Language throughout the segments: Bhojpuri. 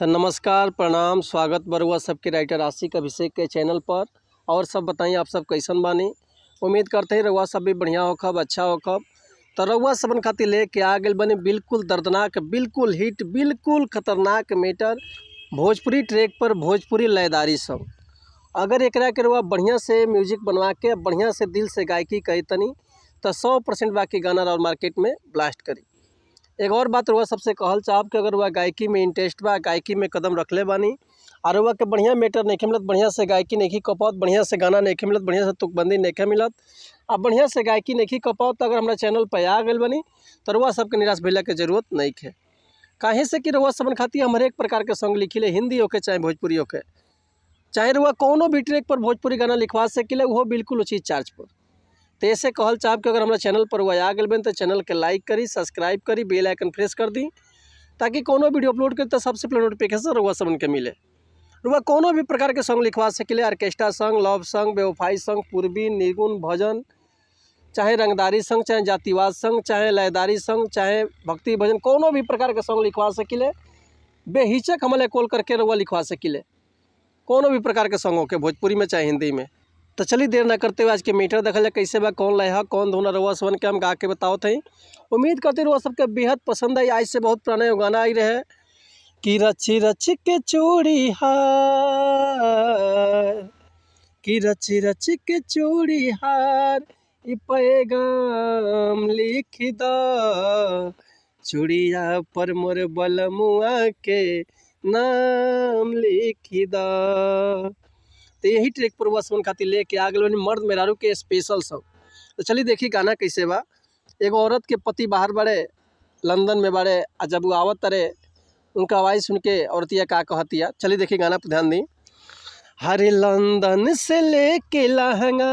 तो नमस्कार, प्रणाम, स्वागत बरुआ सबके राइटर आशिक अभिषेक के चैनल पर। और सब बताई आप सब कैसन बानी। उम्मीद करते हैं रउआ सब भी बढ़िया होखब, अच्छा होखब। तो रउआ सबन खातिर लेके आ गइल बनी बिल्कुल दर्दनाक, बिल्कुल हिट, बिल्कुल खतरनाक मैटर भोजपुरी ट्रैक पर भोजपुरी लयदारी सॉन्ग। अगर एकरा के रउआ बढ़िया से म्यूजिक बनवा के बढ़िया से दिल से गायकी करी तनी तो 100% बाकी गाना और मार्केट में ब्लास्ट करी। एक और बात रउआ सबसे कहल चाहब कि अगर रउआ गायकी में इंटरेस्ट बा, गायकी में कदम रखले बानी और रउआ के बढ़िया मैटर नहीं मिलत, बढ़िया से गायकी नहीं कर पावत, बढ़िया से गाना नहीं मिलत, बढ़िया से तुकबंदी नहीं मिलत आ बढ़िया से गायकी नहीं कर पावत, तो अगर हमारा चैनल पर आ गइल बानी तो रउआ सबके निराश भइला के जरूरत नहीं है। काहे से कि रउआ सबन खातिर हम हरेक प्रकार के सॉन्ग लिखिले, हिंदी होके चाहे भोजपुरी होके, चाहे रउआ कौनो भी ट्रैक पर भोजपुरी गाना लिखवा सकिले, वो बिल्कुल उचित चार्ज पर। तो ऐसे कहल चाहब कि अगर हमारा चैनल पर वह आ गइल बन तो चैनल के लाइक करी, सब्सक्राइब करी, बेल आइकन प्रेस कर दी ताकि कोनो वीडियो अपलोड करी तो सबसे पहले नोटिफिकेशन रउआ सबन के मिले। रउआ कोनो भी प्रकार के सॉन्ग लिखवा सकिले, ऑर्केस्ट्रा सॉन्ग, लव सॉन्ग, बेवफाई सॉन्ग, पूर्वी, निर्गुण, भजन, चाहे रंगदारी सॉन्ग, चाहे जातिवाद सॉन्ग, चाहे लयदारी सॉन्ग, चाहे भक्ति भजन, कोनो भी प्रकार के सॉन्ग लिखवा सकिले। बेहिचक हमारे कॉल करके रउआ लिखवा सकिले कोनो भी प्रकार के सॉन्ग होके, भोजपुरी में चाहे हिंदी में। तो चलिए देर ना करते हुए आज के मीटर देखल जाए कैसे बा, कौन लय है, कौन धुन रउआ सबन के हम गा के बतावत हई। उम्मीद करते रउआ सबके बेहद पसंद आई। आज से बहुत पुराना एगो गाना आई रहे कि रची रच के चूड़ी हार, कि रची रच के चूड़ी हार ई पैगाम लिख द, चूड़िया पर मोर बलमुआ के नाम लिख द। तो यही ट्रैक पर रउआ सबन खातिर लेके आ गइल बानी मर्द मेहरारू के स्पेशल सॉन्ग। तो चलिए देखिए गाना कैसे बा। एगो औरत के पति बाहर बाड़े, लंदन में बाड़े, आ जब वो आवत तरे उनका आवाज़ सुन के औरतिया का कहतिया, चलिए देखिए गाना पर ध्यान दी। हरे लंदन से लेके लहंगा,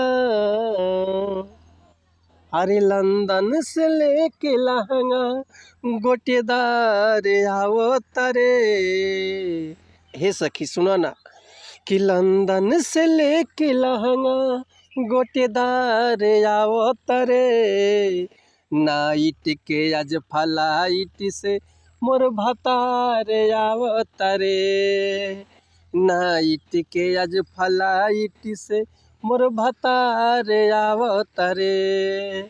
हरे लंदन से लेके लहंगा गोटेदार आवत रे। हे सखी सुनो ना कि लंदन से लेके लहंगा गोटेदार आवत रे, नाइट के आज फलाइट से मोर भतार आवत रे, नाइट के आज फलाइट से मोर भतार आवत रे।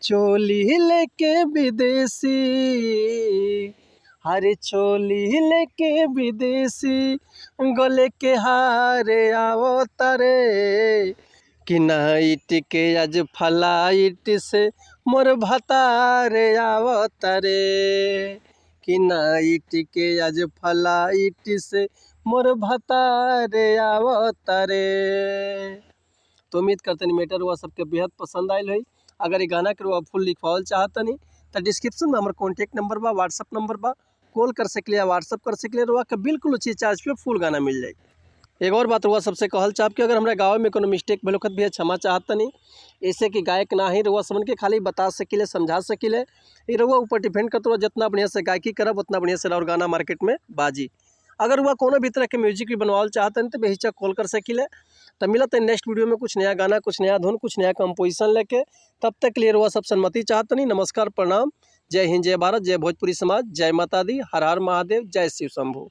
चोली लेके विदेशी, हरे चोली लेके विदेशी गले के हारे आवत रे, कि नाइट के आज फलाइट से मोर भतार आवत रे, कि नाइट के आज फलाइट से मोर भतार आवत रे। तो उम्मीद करते हैं मैटर हुआ सबके बेहद पसंद आयल है। अगर ये गाना के रुआ फुल लिखवावल चाहतनी तो डिस्क्रिप्शन में हमारे कॉन्टैक्ट नंबर बा, व्हाट्सअप नंबर बा, कॉल कर सकले या व्हाट्सअप कर सकले, रुआ के बिल्कुल उचित चार्ज पे फुल गाना मिल जाए। एक और बात रुआ सबसे कहल चाहब कि अगर हमारे गाँव में कोनो मिस्टेक भेल होखत भी क्षमा चाहतनी, ऐसे कि गायक ना ही रुआ सबन के खाली बता सकिले, समझा सकिले। ये रुआ ऊपर डिपेंड करत रुआ जितना बढ़िया से गायकी करब उतना बढ़िया से और गाना मार्केट में बाजी। अगर रुआ कोनो भी तरह के म्यूजिक भी बनवाल चाहतन तो बेहिचक कॉल कर सकिले। तो मिलत है नेक्स्ट वीडियो में कुछ नया गाना, कुछ नया धुन, कुछ नया कंपोजिशन लेके। तब तक के लिए रुआ सब सन्मति चाहतनी। नमस्कार, प्रणाम, जय हिंद, जय भारत, जय भोजपुरी समाज, जय माता दी, हर हर महादेव, जय शिव शंभू।